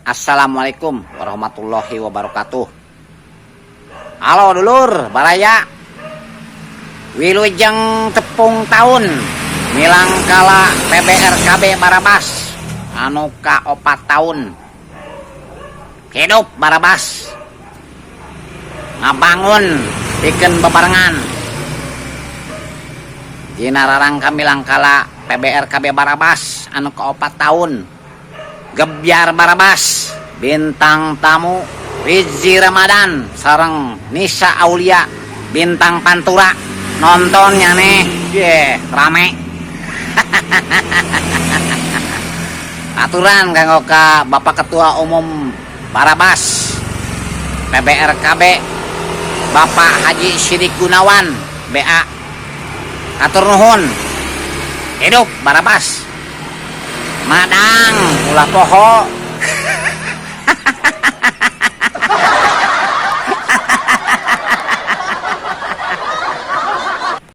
Assalamualaikum warahmatullahi wabarakatuh. Halo dulur baraya, wilujeng tepung tahun milangkala PBRKB Barabas anu ka 4 tahun. Hidup Barabas, ngabangun pikeun bebarengan dina rarangka milangkala PBRKB Barabas anu ka 4 tahun. Gebyar Barabas, bintang tamu Rizzy Ramadan sareng Nisa Aulia bintang Pantura. Nontonnya nih, ye rame. Aturan kanggo ka Bapak Ketua Umum Barabas PBRKB Bapak Haji Sidik Gunawan BA. Atur nuhun. Hidup Barabas. Madang ulah poho.